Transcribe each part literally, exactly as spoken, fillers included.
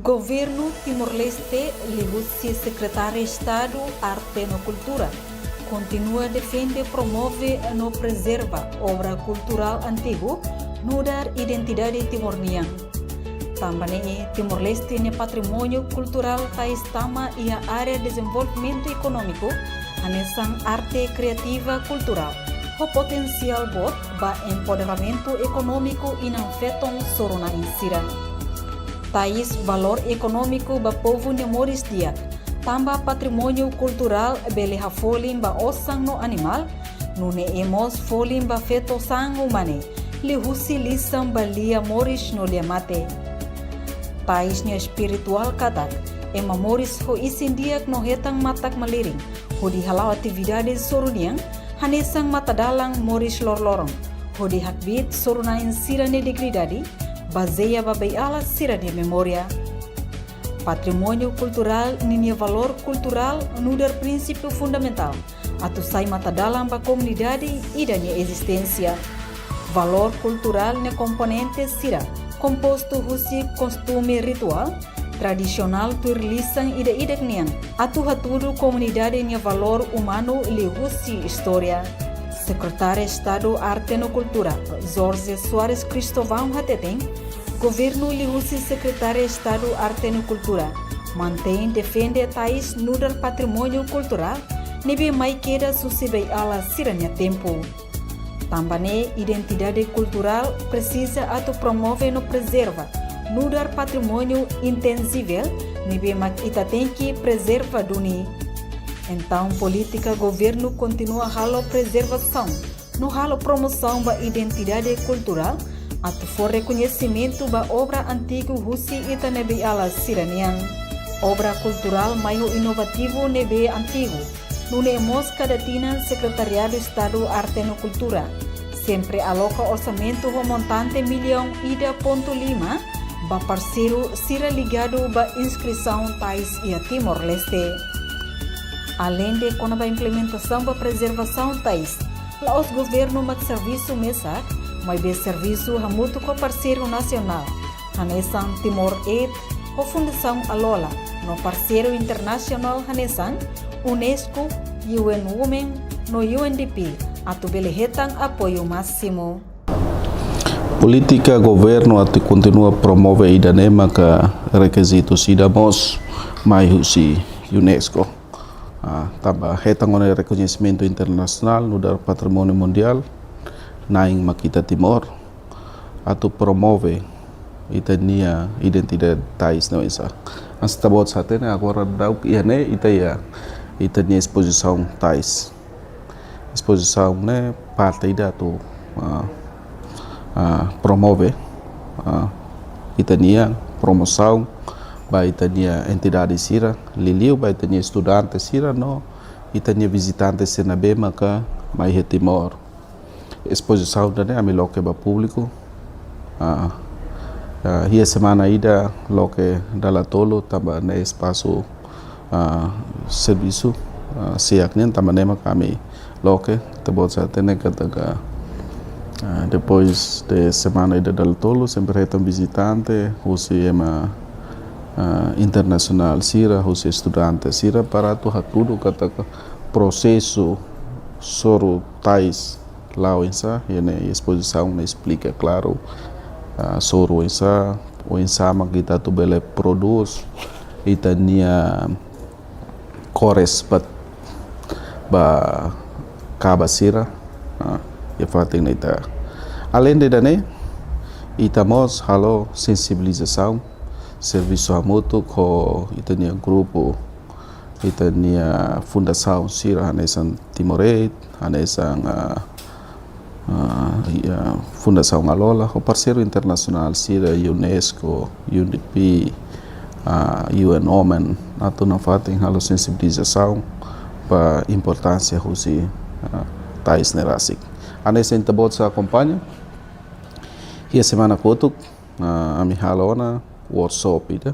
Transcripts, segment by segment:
Governu Timor-Leste, liuhusi Sekretáriu Estadu Arte no Kultura, kontinua defende, promove no prezerva obra kulturál antigu, nu'udar identidade Timor nian. Tanba ne'e, Timor-Leste nia patrimóniu kulturál tais tama iha área dezenvolvimentu ekonómiku, hanesan arte kriativa kulturál, ho potensiál boot ba empoderamentu ekonómiku inan-feton soru-na'in sira. Tais valór ekonómiku ba povu nia moris di'ak, tanba patrimóniu kulturál bele hafolin ba osan no animál, nune'e mós folin ba feto-saan umane, liuhusi lisan ba lia moris no lia mate. Tais nia espirituál katak, ema moris ho isin di'ak no hetan matak-malirin, hodi hala'o atividade soru nian, hanesan matadalan moris loroloron, hodi hakbiit soru-na'in sira-nia dignidade, bazeia ba bei'ala sira-nia memória. Patrimóniu kulturál ninia valór kulturál nu'udar prinsípiu fundamentál atu sai matadalan ba komunidade ida nia ezisténsia. Valór kulturál nia komponente sira kompostu husi kostume rituál tradisionál tuir lisan ida-idak nian, atu hatudu komunidade nia valór umanu liuhusi istória. Sekretáriu Estadu Arte no Kultura, Jorge Soares Cristóvão hateten, governu liuhusi Sekretáriu Estadu Arte no Kultura mantein defende tais nu'udar patrimóniu kulturál ne'ebé mai kedas husi bei'ala sira-nia tempu. Tanba ne'e identidade kulturál presiza atu promove no prezerva, nu'udar patrimóniu intanjível ne'ebé mak ita tenke prezerva duni. Entaun polítika governu kontinua halo prezervasaun no halo promosaun ba identidade kulturál, atu fó rekoñesimentu ba obra antigu husi ita-nia bei'ala sira nian. Obra kulturál mai ho inovativu ne'ebé antigu, nune'e mós kada tinan Sekretariadu Estadu Arte no Kultura sempre aloka orsamentu ho montante millaun ida pontu lima ba parseiru sira ligadu ba inskrisaun tais iha Timor-Leste. Aleinde kona-ba implementasaun ba prezervasaun tais, la'ós governu mak servisu mesak, maibé servisu hamutuk ho parseiru nasionál, hanesan Timor Aid, ho Fundasaun Alola, no parseiru internasionál hanesan UNESCO, U N Women, no U N D P, atu bele hetan apoiu másimu. Polítika governu atu kontinua promove ida-ne'e maka rekizitu ida mós mai husi UNESCO. Ah, tanba hetan ona rekoñesimentu internasionál nu'udar patrimóniu mundiál, na'in mak ita Timor, atu promove ita-nia identidade tais ne'e oinsá. Hanesan ita-boot hatene agora daudaun iha ne'e ita iha ita-nia espozisaun tais. Espozisaun ne'e parte ida atu, ah, ah, promove, ah, ita-nia promosaun ba ita-nia entidade sira, liuliu ba ita-nia estudante sira no ita-nia vizitante sira ne'ebé maka mai iha Timor. Espozisaun ida-ne'e ami loke ba públiku. Ah, ah, iha semana ida loke dala tolu tanba ne'e espasu, ah, servisu, ah, SEAC nian, tanba ne'e maka ami loke. Ita-boot hatene katak, ah, depois de semana ida dala tolu sempre hetan vizitante husi ema, ah, internasionál sira, husi estudante sira para atu hatudu katak prosesu soru tais la'o oinsá, iha ne'e espozisaun ne'e esplika klaru, ah, soru oinsá, oinsá mak ita atu bele prodús ita-nia kores ba, ba kaba sira, ah, iha fatin ne'e ita. Aleinde ida-ne'e, ita mós halo sensibilizasaun, servisu hamutuk ho ita-nia grupu, ita-nia fundasaun sira hanesan Timor Aid, hanesan, ah, ah, iha Fundasaun Alola, ho parseiru internasionál sira UNESCO, U N D P, ah, U N Women, atu nafatin halo sensibilizasaun ba importánsia husi, ah, tais ne'e rasik. Hanesan ita-boot akompaña, iha semana kotuk, ah, ami halo ona workshop ida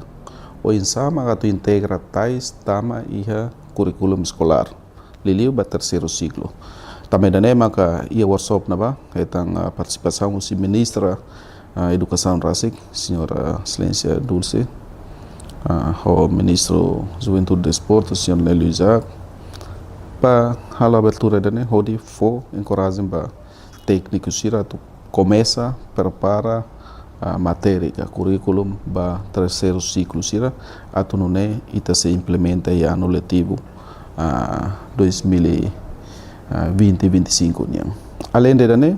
oinsá mak atu integra tais tama iha kurríkulu eskolár, liuliu ba terseiru siklu. Tanba ida-ne'e maka iha workshop ne'ebá hetan, ah, partisipasaun husi Ministra, ah, Edukasaun rasik, Señora Exelénsia Dulce, ah, ho Ministru Juventude Desportu, señór Nélio Isaac, ba halo abertura ida-ne'e hodi fó enkorajen ba tékniku sira atu komesa prepara, ah, matéria ka kurríkulu ba terseiru siklu sira, atu nune'e ita sei implementa iha anu letivu, ah, dois mil e vinte, vinte e cinco nian. Além de ida-ne'e,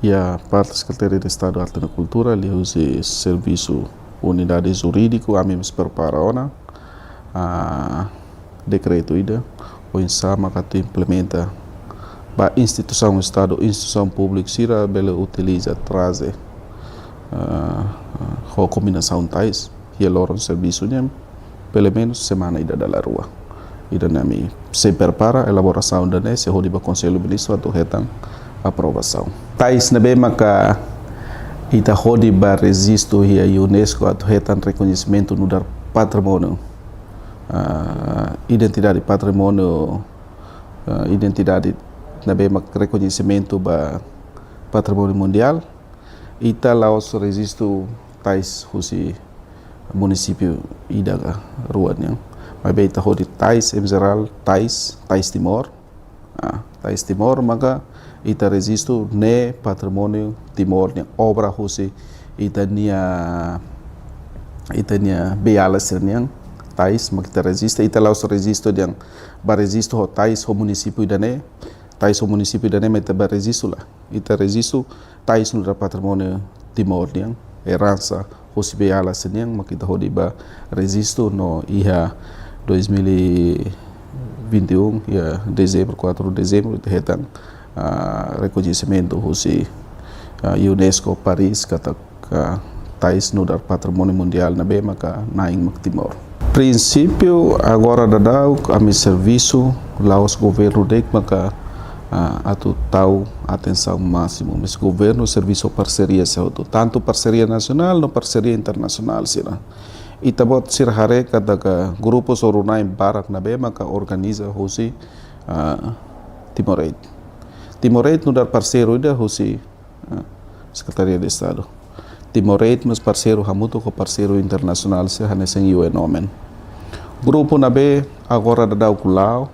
iha parte Sekretaria de Estadu Arte no Kultura, liuhusi servisu unidade jurídiku, ami mós prepara ona, ah, dekretu ida, oinsá maka atu implementa ba instituisaun Estadu, instituisaun públiku sira bele utiliza traje, ah, ho kombinasaun tais, iha loron servisu nian, pelumenus semana ida dala rua. Ida-ne'e ami sei prepara elaborasaun ida-ne'e, sei hodi ba Konsellu Ministru atu hetan aprovasaun. Tais ne'ebé maka ita hodi ba rejistu iha UNESCO atu hetan rekoñesimentu nu'udar patrimóniu, ah, identidade patrimóniu, ah, identidade ne'ebé maka rekoñesimentu ba patrimóniu mundiál, ita la'ós rejistu tais husi munisípiu ida ka rua nian. Maibé ita hodi tais, em jerál, tais, tais Timor. Ah, tais Timor, maka ita rejistu ne'e patrimóniu Timor nian, obra husi ita-nia, ita-nia beiala sira-nian tais, maka ita rejista, ita la'ós rejistu dehan ba rejistu ho tais ho munisípiu ida-ne'e, tais ho munisípiu ida-ne'e, mak ita ba rejistu lae. Ita rejistu tais nu'udar patrimóniu Timor nian, eransa husi beiala sira-nian, mak ita hodi ba rejistu no iha dois mil e vinte e um, iha dezembru, quatro de dezembro, ita hetan, ah, rekoñesimentu husi, ah, UNESCO Paris, katak, ah, tais nu'udar patrimóniu mundiál ne'ebé maka na'in mak Timor. Prinsípiu agora daudaun ami servisu la'ós governu de'it maka, ah, atu tau atensaun másimu, mas governu servisu parseria sira hotu, tantu parseria nasionál no parseria internasionál sira. Ita-boot sira haree katak grupu soru-na'in barak ne'ebé maka organiza husi, ah, Timor Aid. Timor Aid nu'udar parseiru ida husi, ah, Sekretaria de Estadu. Timor Aid mós parseiru hamutuk ho parseiru internasionál sira hanesan U N Women. Grupu ne'ebé agora daudaun la'o,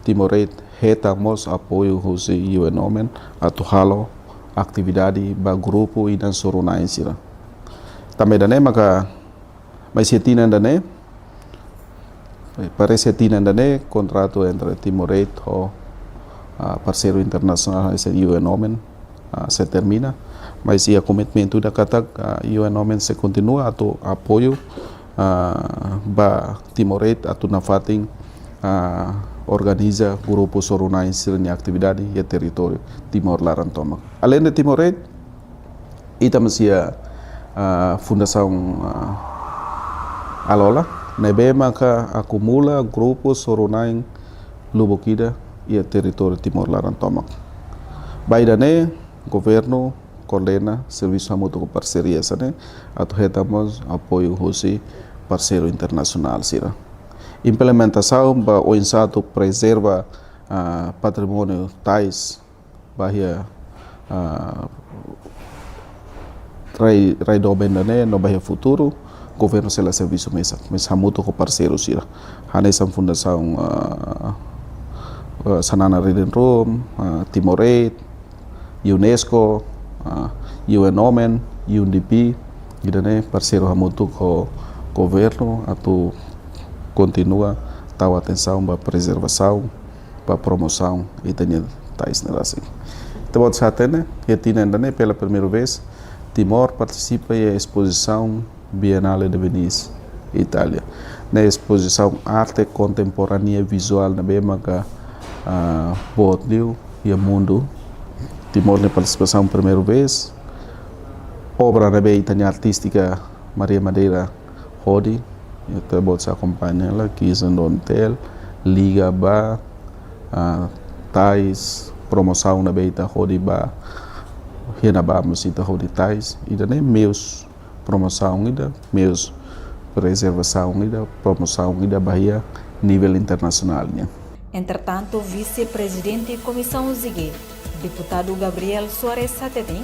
Timor Aid hetan mós apoiu husi U N Women atu halo atividade ba grupu inan soru-na'in sira. Tanba ida-ne'e maka, mas iha tinan ida-ne'e, eh, parese tinan ida-ne'e, kontratu entre Timor Aid ho, ah, parseiru internasionál hanesan U N Women, ah, sei termina, mas iha komitmentu ida katak, ah, U N Women sei kontinua atu apoiu, ah, ba Timor Aid atu nafatin, ah, organiza grupu soru-na'in sira-nia atividade iha territóriu Timor laran tomak. Além de Timor Aid, ita mós iha, ah, Fundasaun, ah, Alola, ne'ebé maka akumula grupu soru-na'in lubuk ida iha territóriu Timor laran tomak. Ba ida-ne'e, governu koordena servisu hamutuk ho parseria sira-ne'e atu hetan mós apoiu husi parseiru internasionál sira. Implementasaun ba oinsá atu prezerva, ah, patrimóniu tais ba iha, ah, rai, rai doben ida-ne'e no ba iha futuru, governu sei la servisu mesak, mas hamutuk ho parseiru sira. Hanesan Fundasaun, ah, ah, Xanana Reading Room, ah, Timor Aid, UNESCO, ah, U N Women, U N D P, ida-ne'e parseiru hamutuk ho governu atu kontinua tau atensaun ba prezervasaun, ba promosaun ita-nia tais ne'e rasik. Ita-boot sira hatene, iha tinan ida-ne'e pela primeira vez, Timor partisipa iha espozisaun Biennale de Venise, Itália. Ne'e espozisaun arte kontemporánea vizuál ne'ebé maka, ah, boot liu iha mundu. Timor nia partisipasaun primeira vez. Obra ne'ebé ita-nia artístika Maria Madeira hodi, ita-boot sira akompaña la, Kiss and Don't Tell, liga ba, ah, tais, promosaun ne'ebé ita hodi ba, iha ne'ebá mós ita hodi tais, ida-ne'e meius promosaun ida, meius prezervasaun ida, promosaun ida ba iha nivel internasionál nian. Entretantu, Vise-Prezidente Komisaun Zigue, Deputadu Gabriel Soares hateten,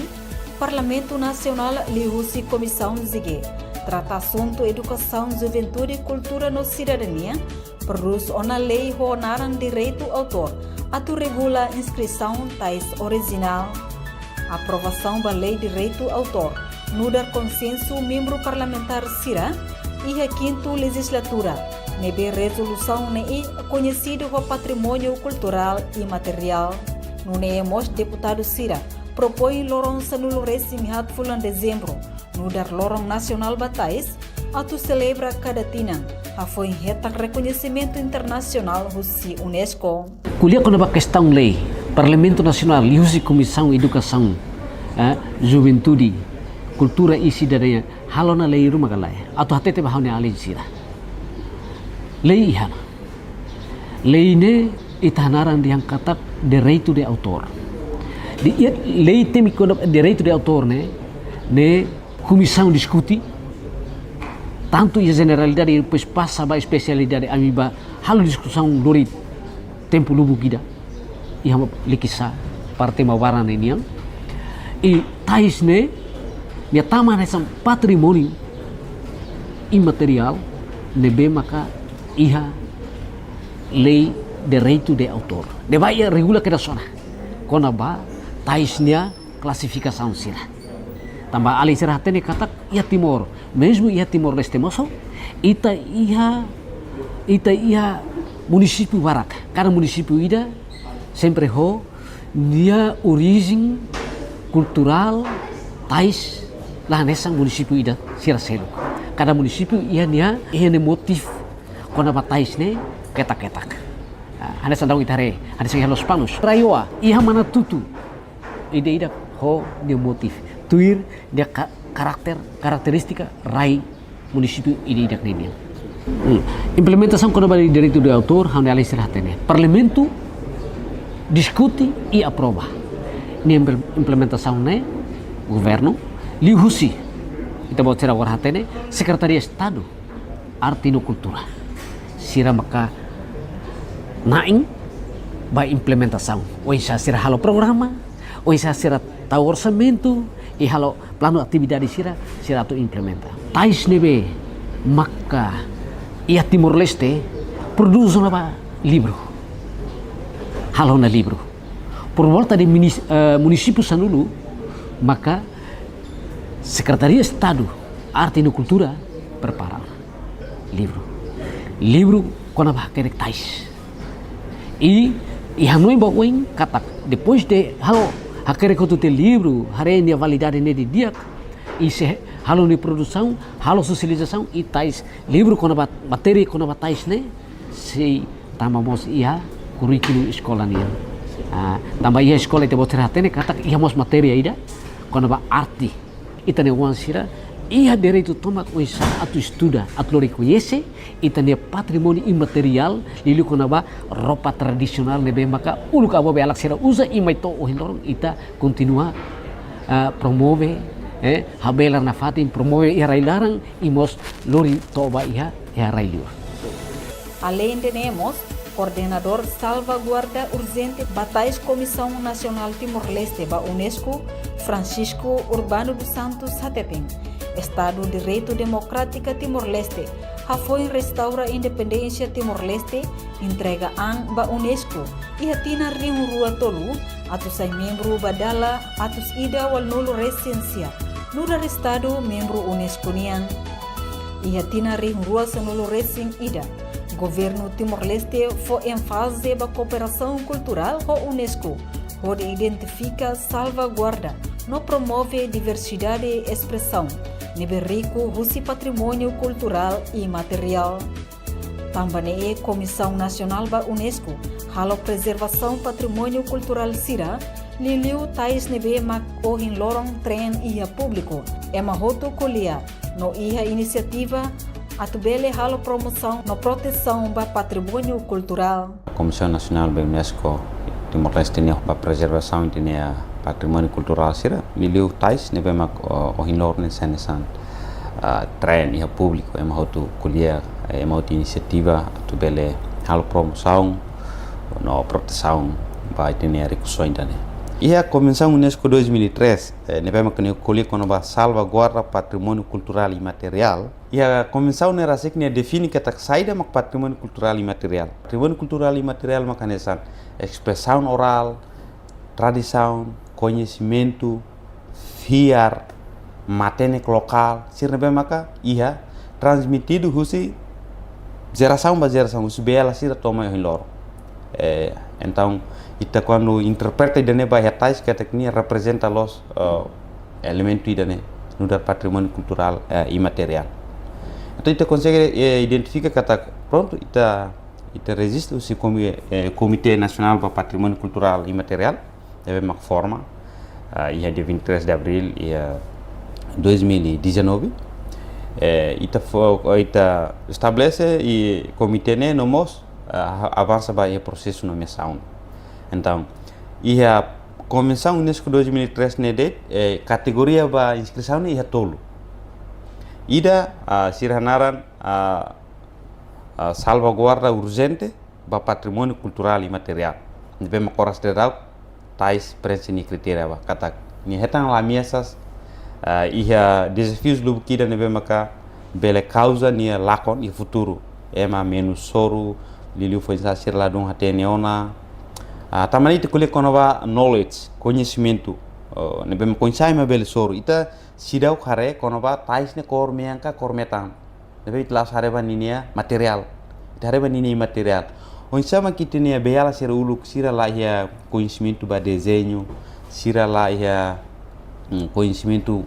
Parlamentu Nasionál liuhusi Komisaun Zigue trata asuntu edukasaun, juventude, kultura no sidadania, prodús ona lei ho naran direitu autór, atu regula inskrisaun tais orijinál. Aprovasaun ba lei direitu autór nu'udar konsensu membru parlamentár sira iha kintu lejizlatura, ne'ebé rezolusaun ne'e koñesidu ho patrimóniu kulturál imateriál. Nune'e mós deputadu sira propoin loron sanulu-resin-haat fulan Dezembru nu'udar loron nasionál ba tais, atu selebra kada tinan, hafoin hetan rekoñesimentu internasionál husi UNESCO. Ko'alia kona-ba kestaun lei, Parlamentu Nasionál liuhusi Komisaun Edukasaun, eh, Juventude, Kultura i Sidadania, halo ona lei ruma ka lae, atu hatete ba ha'u-nia alin sira. Lei iha ona. Lei ne'e ita hanaran dehan katak direitu de autór. Di, iha lei temi kona-ba direitu de autór ne'e, ne'e komisaun diskute, tantu iha jeneralidade, depois pasa ba espesialidade, ami bá halo diskusaun lori tempu lubuk ida iha Likisá, parte Maubara ne'e nian. I tais ne'e, nia tama hanesan patrimóniu imateriál ne'ebé maka iha lei direitu de autór. Ne'ebá iha regula kedas ona kona-ba tais nia klasifikasaun sira. Tanba alin sira hatene katak iha Timor, mezmu iha Timor-Leste mós, ita iha, ita iha munisípiu barak. Kada munisípiu ida sempre ho nia orijen kulturál, tais, la hanesan munisípiu ida sira seluk. Kada munisípiu iha nia, iha nia motif kona-ba tais ne'e ketak-ketak. Ah, hanesan daudaun ita haree, hanesan iha Lospalos, RAEOA, iha Manatutu, ida-idak ho nia motif. Tuir nia ka-, karakter, karakterístika rai munisípiu ida-idak ne'e nian. Hmm. Implementasaun kona-ba direitu de autór, ha'u-nia alin sira hatene. Parlamentu diskute i aprova. Nia imple-, implementasaun ne'e governu, liuhusi, ita-boot sira agora hatene, Sekretaria Estadu Arte no Kultura. Sira maka na'in ba implementasaun. Oinsá sira halo programa, oinsá sira tau orsamentu, i halo planu atividade sira, sira atu implementa. Tais ne'ebé maka iha Timor-Leste prodús ona ba livru. Halo ona livru. Por volta de minis-, eh, munisípiu sanulu, maka Sekretaria Estadu Arte no Kultura prepara livru. Livru kona-ba hakerek tais. I, i hanoin ba oin katak, depois de halo hakerek hotu tiha livru, haree nia validade ne'e didi'ak, i sei halo nia produsaun, halo sosializasaun, i tais, livru kona-ba, matéria kona-ba tais ne'e, sei tama mós iha kurríkulu eskola nian. Ah, tanba iha eskola ita-boot sira hatene katak iha mós matéria ida kona-ba arte. Ita-nia oan sira iha direitu tomak oinsá atu estuda, atu lori koñese ita-nia patrimóniu imateriál, liuliu kona-ba roupa tradisionál ne'ebé maka uluk avó beiala sira uza i mai to'o ohin loron ita kontinua, ah, promove, eh, habelar nafatin, promove iha rai-laran i mós lori to'o ba iha, iha rai-liur. Aleinde ne'e mós, koordenadór salvaguarda urjente ba tais Komisaun Nasionál Timor-Leste ba UNESCO, Francisco Urbano dos Santos hateten, Estadu Direitu Demokrátika Timor-Leste, hafoin restaura independénsia Timor-Leste, entrega an ba UNESCO iha tinan rihun rua tolu, atu sai membru ba dala atus ida ualunulu-resin-sia, nu'udar Estadu membru UNESCO nian. Iha tinan rihun rua sanulu-resin-ida, Governu Timor-Leste fó énfaze ba kooperasaun kulturál ho UNESCO, hodi identifika, salvaguarda no promove diversidade espresaun ne'ebé riku husi patrimóniu kulturál imateriál. Tanba ne'e Komisaun Nasionál ba UNESCO halo prezervasaun patrimóniu kulturál sira, liuliu tais ne'ebé mak ohin loron treen iha públiku, ema hotu ko'alia, no iha inisiativa atu bele halo promosaun no protesaun ba patrimóniu kulturál. Komisaun Nasionál ba UNESCO Timor-Leste nian ba prezervasaun ita-nia patrimóniu kulturál sira, liuliu tais ne'ebé mak, o, ohin loron ne'e sai hanesan, ah, treen iha públiku, ema hotu ko'alia, ema hotu inisiativa atu bele halo promosaun no protesaun ba ita-nia rikusoin ida-ne'e. Iha Konvensaun UNESCO dois mil e três, eh, ne'ebé mak nia ko'alia kona-ba salvaguarda patrimóniu kulturál imateriál. Iha konvensaun ne'e rasik nia define katak saida mak patrimóniu kulturál imateriál. Patrimóniu kulturál imateriál mak hanesan espresaun orál, tradisaun, koñesimentu, fiar, matenek lokál, sira ne'ebé maka iha transmitidu husi jerasaun ba jerasaun, husi beiala sira to'o mai ohin loron. Eh, entaun, ita kuandu interpreta ida-ne'e ba iha tais katak nia reprezenta loos, eh, elementu ida-ne'e nu'udar patrimóniu kulturál, eh, imateriál. Entaun, ita konsege, eh, identifika katak, prontu, ita, ita rejista husi komi-, eh, Komité Nasionál ba Patrimóniu Kulturál Imateriál, ne'ebé mak forma, ah, iha dia vinte e três de abril, iha dois mil e dezanove. Eh, ita fo-, ita estabelese i komité ne'e no mós, ah, avansa ba iha prosesu nomeasaun. Entaun, iha Konvensaun UNESCO dois mil e três ne'e de'it, eh, kategoria ba inskrisaun ne'e iha tolu. Ida, ah, sira hanaran, ah, ah, salvaguarda urjente ba patrimóniu kulturál imateriál. Ne'ebé mak oras daudaun tais preenxe nia kritéria ba katak nia hetan la ameasas, ah, iha dezafius lubuk ida ne'ebé maka bele kauza nia lakon iha futuru. Ema menus soru, liuliu foin-sa'e sira ladún hatene ona. Ah, tanba ne'e ita ko'alia kona-ba knowledge, koñesimentu. Oh, ne'ebé mak oinsá ema bele soru. Ita seidauk haree kona-ba tais ne'e kór mean ka kór metan. Ne'ebé ita la'ós haree ba ninia materiál. Ita haree ba ninia imateriál. Oinsá mak ita-nia beiala sira uluk, sira la iha koñesimentu ba dezeñu, sira la iha, mm, koñesimentu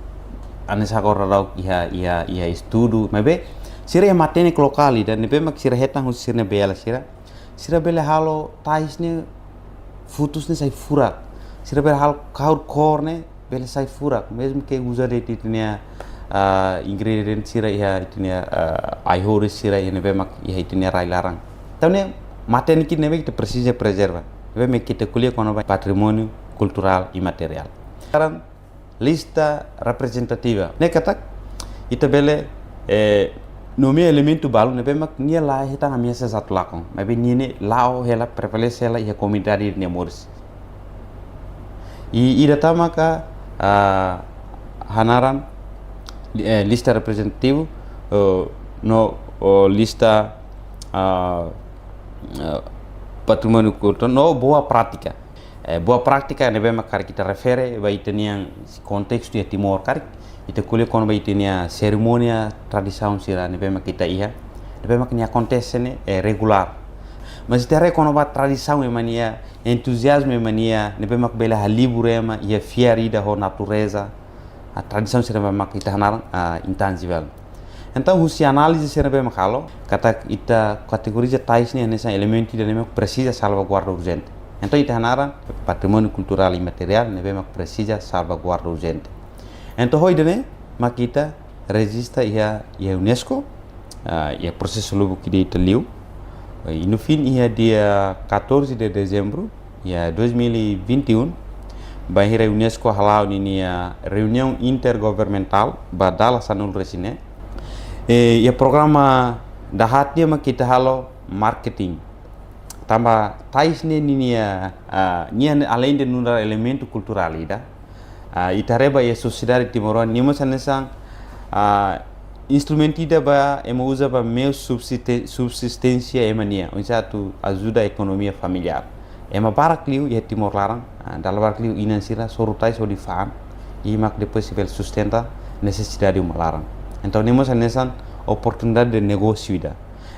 hanesan agora daudaun iha, iha, iha estudu. Maibé, sira iha matenek lokál ida, ne'ebé mak sira hetan husi sira-nia beiala sira. Sira bele halo tais ne'e, futus ne'e sai furak. Sira bele halo kahur kór ne'e, bele sai furak, mezmu ke uza de'it ita-nia, ah, ingrediente sira iha ita-nia, ah, ai-horis sira iha ne'ebé mak iha ita-nia rai laran. Entaun ne'e matenek ida ne'ebé ita presiza prezerva. Ne'ebé mak ita ko'alia kona-ba patrimóniu kulturál imateriál. Sekarang lista reprezentativa. Ne'e katak ita bele, eh, nomeia elementu balu ne'ebé mak nia la hetan ameasas atu lakon. Maibé nia ne'e la'o hela, prevalese hela iha komunidade nia moris. I ida tan maka, ah, hanaran, eh, lista reprezentativu, eh, no, oh, lista, ah, eh, patrimóniu kulturál, no boa prátika. Eh, boa prátika ne'ebé mak karik ita refere ba ita-nia kontestu iha Timor karik. Ita ko'alia kona-ba ita-nia serimónia tradisaun sira ne'ebé mak ita iha. Ne'ebé mak nia akontese ne'e, eh, regulár. Mas ita haree kona-ba tradisaun ema nia, entuziazmu ema nia, ne'ebé mak bele halibur ema, iha fiar ida ho natureza. Ah, tradisaun sira ne'ebé mak ita hanaran, ah, intanjivel. Entaun, husi análize sira ne'ebé mak halo, katak ita kategoriza tais ne'e hanesan elementu ida ne'ebé mak presiza salvaguarda urjente. Entaun, ita hanaran patrimóniu kulturál imateriál ne'ebé mak presiza salvaguarda urjente. Entaun, ho ida-ne'e mak ita rejista iha, iha UNESCO, ah, iha prosesu lubuk ida ita liu. I no fim, iha dia catorze de dezembro, iha dois mil e vinte e um, bainhira UNESCO hala'o ninia reuniaun intergovernamentál ba dala sanulu-resin-neen. E, iha programa dahaat nian mak ita halo marketing. Tanba tais ne'e ninia, ah, nia ne'e além de nu'udar elementu kulturál ida, ah, ita haree ba iha sosiedade timoroan, nia mós hanesan, ah, instrumentu ida ba ema uza ba meiu subsiste-, subsisténsia ema nian, oinsá atu ajuda ekonomia familiár. Ema barak liu iha Timor laran, ah, dala barak liu inan sira soru tais hodi fa'an, i mak depois sei bele sustenta nesesidade uma laran. Entaun, nia mós hanesan oportunidade de negósiu ida.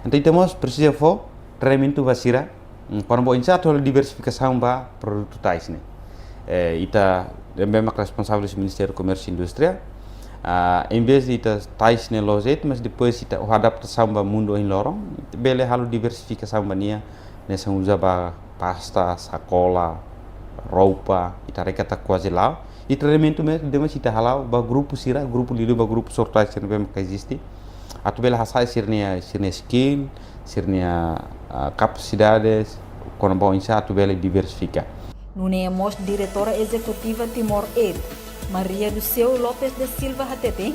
Entaun, ita mós presiza fó treinamentu ba sira, mm, para oinsá atu halo diversifikasaun ba produtu tais ne'e. Eh, ita ne'ebé mak responsavel husi Ministériu Komérsiu i Indústria. Ah, em vez de ita tais ne'e loos de'it, mas depois ita ho adaptasaun ba mundu ohin loron, ita bele halo diversifikasaun ba nia, hanesan uza ba pasta, sakola, roupa, ita haree katak kuaze la'o. I treinamentu ne'e, ida mós ita hala'o ba grupu sira, grupu liuliu ba grupu soru tais sira ne'ebé mak eziste. Atu bele hasa'e sira-nia, sira-nia skill, sira-nia, ah, kapasidade, kona-ba oinsá atu bele diversifika. Nune'e mós Diretora Ezekutiva Timor Aid, Maria do Céu Lopes da Silva hateten,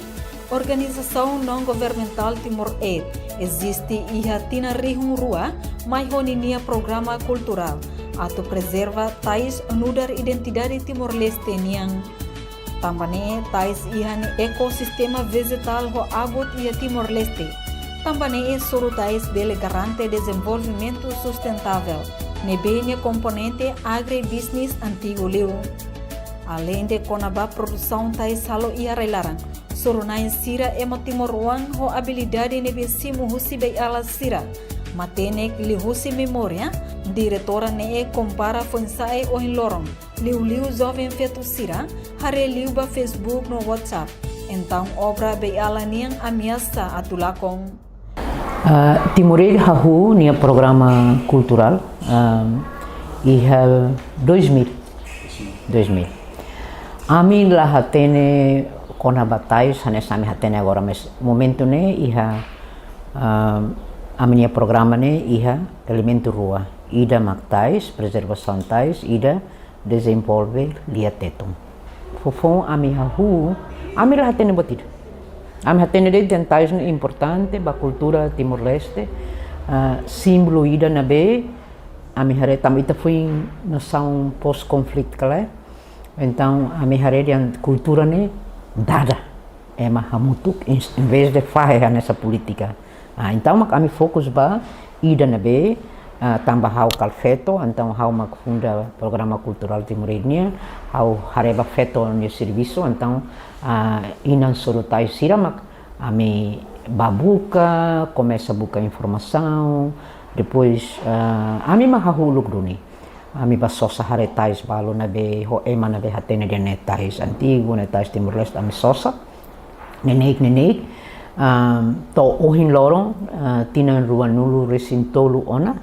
organizasaun naun-governamentál Timor Aid eziste iha tinan rihun rua, mai ho ninia programa kulturál, atu prezerva tais nu'udar identidade Timor-Leste nian. Tanba ne'e tais iha nia ekosistema vejetál ho abut iha Timor-Leste. Tanba ne'e soru tais bele garante dezenvolvimentu sustentável, ne'ebé nia komponente agribusiness antigu liu. Aleinde kona-ba produsaun tais halo iha rai-laran, soru-na'in sira ema timoroan ho abilidade ne'ebé simu husi beiala sira. Matenek liuhusi memória, diretora ne'e kompara foin-sa'e ohin loron. Liuliu joven feto sira, haree liu ba Facebook no WhatsApp. Entaun obra beiala nian ameasa atu lakon. Ah, Timor Aid hahú nia programa kulturál, ah, iha dois mil. Dois mil. Ami la hatene kona-ba tais, hanesan ami hatene agora, mas momentu ne'e iha, ah, ami-nia programa ne'e iha elementu rua. Ida mak tais, prezervasaun tais, ida dezenvolve lia-tetun. Foufoun ami hahú, ami la hatene buat ida. Ami hatene de'it tais ne'e importante ba kultura Timor-Leste, ah, símbolu ida ne'ebé ami haree tanba ita foin nasaun pós-konflitu kala. Entaun ami haree dehan kultura ne'e dada ema hamutuk, em, em vez de fahe hanesan polítika. Ah, entaun mak ami fokus ba ida ne'ebé, ah, tanba ha'u kala feto, entaun ha'u mak funda programa kulturál Timor Aid nian, ha'u haree ba feto nia servisu, entaun, ah, inan soru tais sira mak ami bá buka, komesa buka informasaun, depois, ah, ami mak hahú uluk duni. Ami bá sosa haree tais balu ne'ebé, ho ema ne'ebé hatene dehan ne'e tais antigu, ne'e tais Timor-Leste, ami sosa. Neineik, neineik. Am, to'o ohin loron, ah, tinan ruanulu-resin-tolu ona.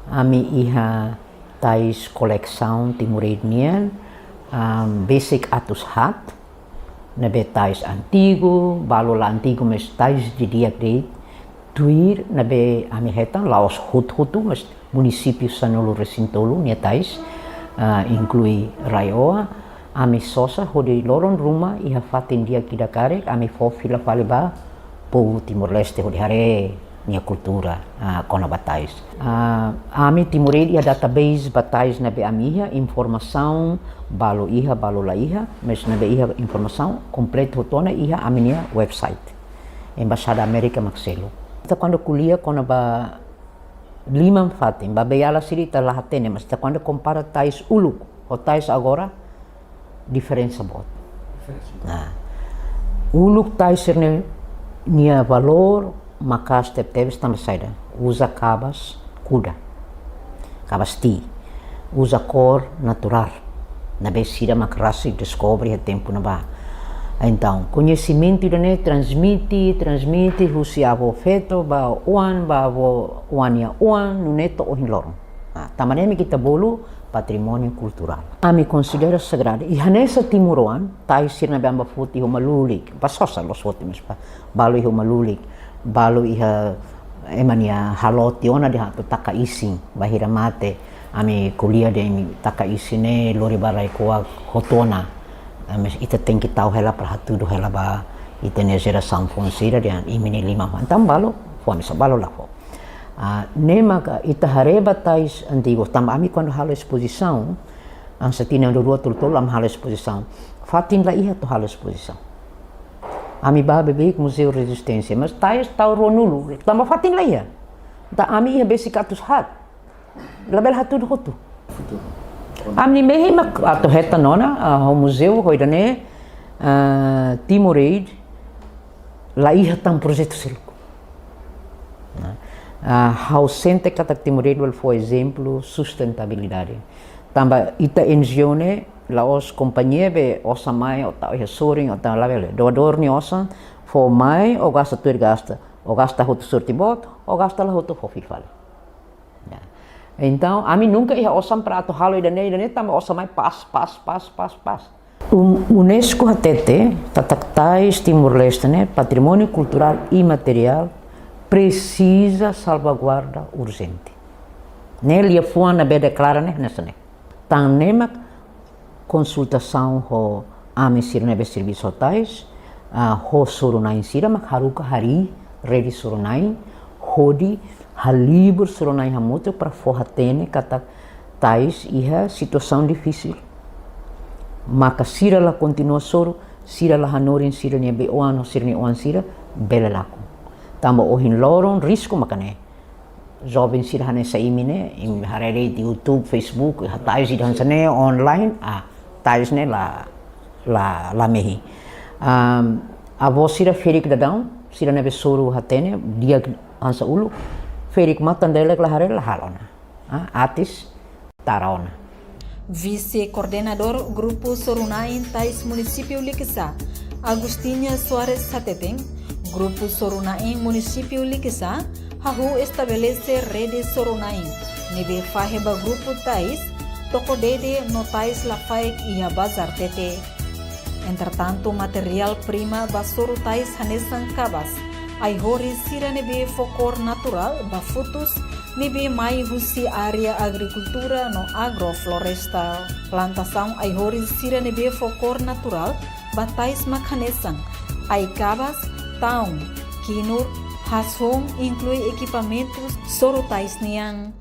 Ami iha tais kolesaun Timor Aid nian, am, besik atus haat. Ne'ebé tais antigu, balu la antigu, mas tais didi'ak de'it, tuir ne'ebé ami hetan, la'ós hotu-hotu, mas munisípiu sanulu-resin-tolu nia tais, ah, inklui RAEOA, ami sosa hodi loron ruma iha fatin di'ak ida karik, ami fó fila fali ba povu Timor-Leste hodi haree nia kultura, ah, kona-ba tais. Ah, ami Timor Aid iha database ba tais ne'ebé ami iha, informasaun balu iha, balu la iha, mas ne'ebé iha informasaun kompletu hotu ona iha ami-nia website. Embaixada Amérika mak selu. Ita kuandu ko'alia kona-ba liman fatin, ba beiala sira ita la hatene, mas ita kuandu kompara tais uluk ho tais agora, diferensa boot. Diferensa boot. Nah, uluk tais sira-ne'e nia valór maka'as tebetebes tanba saida? Uza kabas kuda, kabas tii, uza kór naturál, ne'ebé sira mak rasik deskobre iha tempu ne'ebá. Entaun, koñesimentu ida-ne'e transmite, transmite husi avó feto ba oan, ba avó oan nia oan, nune'e to'o ohin loron. Ah, tanba ne'e mak ita bolu patrimóniu kulturál. Ami konsidera sagradu. I hanesan timoroan, tais sira ne'ebé ami bá foti iha uma lulik. Bá sosa, la'ós foti, mas bá, balu iha uma lulik. Balu iha ema nia halo tiha ona dehan atu taka isin, bainhira mate. Ami ko'alia dehan imi taka isin ne'e lori ba rai-kuak hotu ona. Ah, mas ita tenke tau hela para hatudu hela ba ita-nia jerasaun foun sira dehan imi ne'e liman. Entaun balu fó, hanesan balu la fó. Ah, ne'e maka ita haree ba tais antigu, tanba ami kuandu halo espozisaun, hanesan tinan rua rua tolu tolu ami halo espozisaun. Fatin la iha atu halo espozisaun. Ami bá beibeik Muzeu Rezisténsia, mas tais tau ruanulu, tanba fatin la iha. Entaun ami iha besik atus haat. Labele hatudu hotu. Ami mehi mak atu hetan ona, ah, ho muzeu, ho ida-ne'e, ah, Timor Aid, la iha tan projetu seluk. Nah, ah, ha'u sente katak Timor Aid bele fó ezemplu sustentabilidade. Tanba ita N G O ne'e, la'ós kompañia be osan mai, ó tau iha sorin, ó tau, labele. Doadór nia osan, fó mai, ó gasta tuir gasta. Ó gasta hotu sorte boot, ó gasta la hotu fó fila fali. Ya. Entaun, ami nunka iha osan para atu halo ida-ne'e, ida-ne'e tanba osan mai pas, pas, pas, pas, pas. Um, UNESCO hatete, katak tais Timor-Leste ne'e, patrimóniu kulturál imateriál, presiza salvaguarda urjente. Ne'e liafuan ne'ebé deklara ne'e, hanesan ne'e. Tan ne'e mak konsultasaun ho ami sira ne'ebé servisu ho tais, ah, ho soru-na'in sira mak haruka harii rede soru-na'in, hodi halibur soru-na'in hamutuk para fó hatene katak Tais iha situasaun difisil. Maka sira la kontinua soru, sira la hanorin sira-nia bei-oan, sira-nia oan sira bele lakon. Tanba ohin loron risku maka ne'e. Joven sira hanesan imi ne'e, imi haree de'it YouTube, Facebook, iha tais ida hanesan ne'e, online, ah, tais ne'e la, la, la mehi. Am, avó sira ferik daudaun, sira ne'ebé soru hatene, di'ak hanesan uluk, ferik matan delek la haree, la halo ona. Ah, atis tara ona. Vise-Koordenadór Grupu Soru-na'in Tais Munisípiu Likisá, Agustina Soares hateten, Grupu Soru-na'in Munisípiu Likisá hahú estabelese rede soru-na'in ne'ebé fahe ba grupu tais Toko Dede no Tais Lafaek iha Bazartete. Entretantu, matéria-prima ba soru tais hanesan kabas, ai-horis sira ne'ebé fó kór naturál ba futus ne'ebé mai husi área agrikultura no agrofloresta. Plantasaun ai-horis sira ne'ebé fó kór naturál ba tais mak hanesan ai-kabas, taun, kinur, haas-hun, inklui ekipamentus soru tais nian.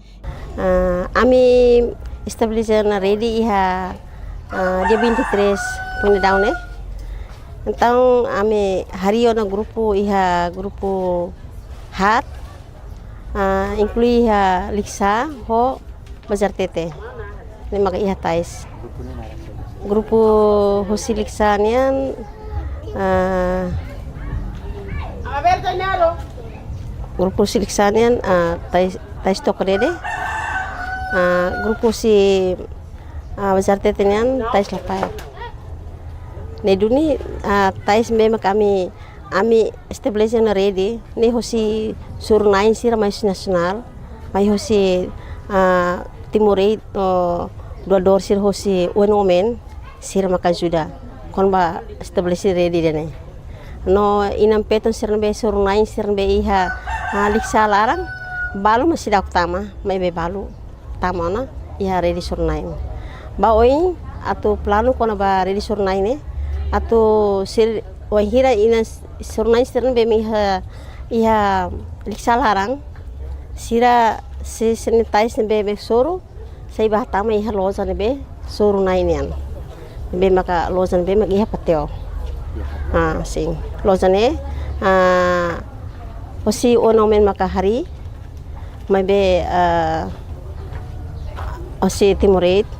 Ah, ami estabelese ona rede iha, ah, dia vinte e três Punidau ne'e. Entaun, ami harii ona grupu iha grupu haat, ah, inklui iha Likisá ho Bazartete. Ne'e maka iha tais. Grupu husi Likisá nian, ah, grupu husi Likisá nian, ah, tais, tais Toko Dede. Ah, grupu husi, ah, Bazartete nian tais Lafaek. Ne'e duni, ah, tais ne'ebé mak ami, ami estabelese ona rede, ne'e hosi soru-na'in sira mai husi nasionál, mai hosi, ah, Timor-Leste, oh, doadór sira hosi U N Women, sira maka ajuda kona-ba estabelese rede ida-ne'e. No inan-feton sira ne'ebé soru-na'in sira ne'ebé iha, ah, Likisá laran, balu mak seidauk tama, maibé balu tama ona iha rede soru-na'in. Ba oin atu planu kona-ba rede soru-na'in ne'e, atu sir-, wainhira inan soru-na'in sira ne'ebé mak iha, iha Likisá laran, sira sei, sira-nia tais ne'ebé mak soru, sei bá hatama iha loja ne'ebé soru-na'in nian. Ne'ebé maka loja ne'ebé mak iha Pateo. Ah, sin. Loja ne'e, ah, hosi U N Women maka harii, maibé, ah, hosi Timor-Leste,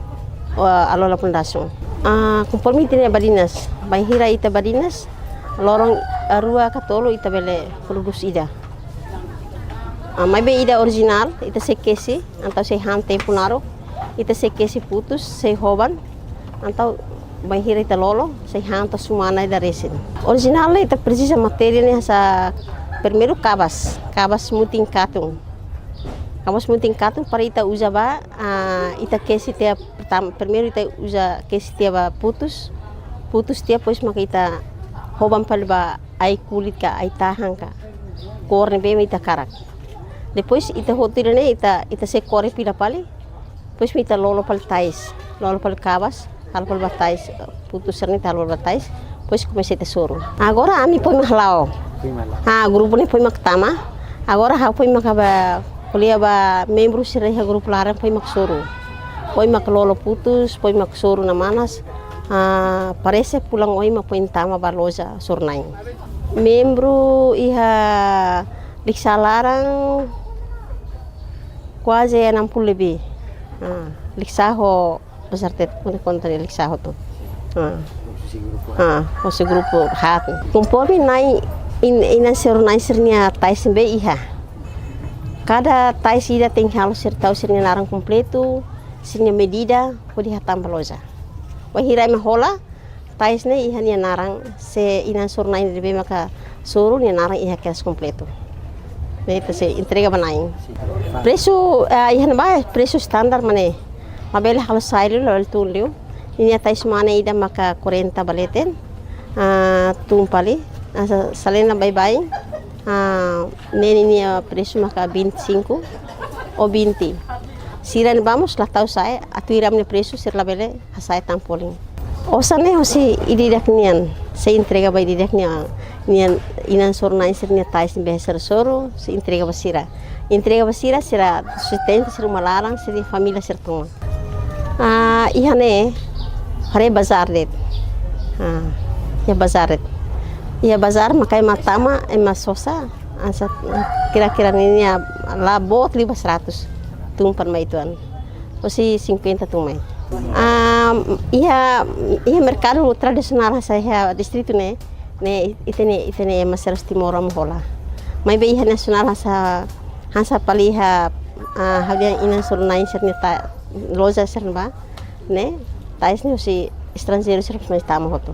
ah, Alola Fundasaun. Ah, konforme ita-nia badinas, bainhira ita badinas, loron, ah, rua ka tolu ita bele prodús ida. Ah, maibé ida orijinál, ita sei kesi, entaun sei han tempu naruk, ita sei kesi futus, sei hoban, entaun bainhira ita lolo, sei han to'o semana ida resin. Orijinál ne'e ita presiza matéria ne'e hanesan primeiru kabas, kabas mutin katun. Kabas mutin katun para ita uza ba, ah, ita kesi tiha pertam-, primeiru ita uza kesi tiha ba futus, futus tiha depois maka ita hoban fali ba ai-kulit ka, ai-tahan ka. Kór ne'ebé mak ita hakarak. Depois ita hotu ida-ne'e ita, ita sei kore fila fali. Depois mak ita lolo fali tais. Lolo fali kabas, halo fali ba tais, futus sira-ne'e ita halo fali ba tais. Depois komesa ita soru. Agora ami foin mak hala'o. Foin mak hala'o. Ah, grupu ne'e foin mak tama. Agora ha'u foin mak ba ko'alia ba membru sira iha grupu laran foin mak soru. Foin mak lolo futus, foin mak soru namanas. Ah, parese fulan oin mak foin tama ba loja soru-na'in. Membru iha Likisá laran kuaze enam puluh lebih. Ah, Likisá ho Bazartete, konta, konta Likisá hotu. Ah. Ah, hosi grupu haat. Konforme na'in, in-, inan soru-na'in sira-nia tais ne'ebé iha. Kada tais ida tenke halo sira tau sira-nia naran kompletu, sira-nia medida, hodi hatama ba loja. Wainhira ema hola, tais ne'e iha nia naran, se inan soru-na'in ne'ebé maka soru nia naran iha kedas kompletu. Ne'e ita sei entrega ba na'in. Presu, ah, iha ne'ebá presu standar mak ne'e. Labele halo sai liu, labele tun liu. Ninia tais mane ida maka quarenta ba leten, ah, tun fali. Ah, sa-, salenda baibain, ah, ne'e ninia presu maka vinte e cinco ou vinte. Sira ne'ebá mós la tau sa'e, atu iha ami-nia presu sira labele hasa'e tan folin. Osan ne'e hosi ida-idak nian, sei entrega ba ida-idak nian, nian inan soru-na'in sira-nia tais ne'ebé sira soru, sei entrega ba sira. Entrega ba sira, sira sustenta sira uma laran, sira família sira tun. Ah, iha ne'e, haree bazar de'it. Ah, iha bazar de'it. Iha bazar mak ema tama, ema sosa, hanesan, kira-kira ninia la boot liu ba seratus. Tun para mai tuan. Hosi cinquenta tun mai. Ah, iha, iha merkadu tradisionál hanesan iha distritu ne'e, ne'e ita-nia, ita-nia ema sira husi Timor mak hola. Maibé iha nasionál hanesan, hanesan fali iha, ah, ha'u-nia inan-na'in sira-nia ta-, loja sira-ne'ebá, ne'e, tais ne'e husi estranjeiru sira mai tama hotu.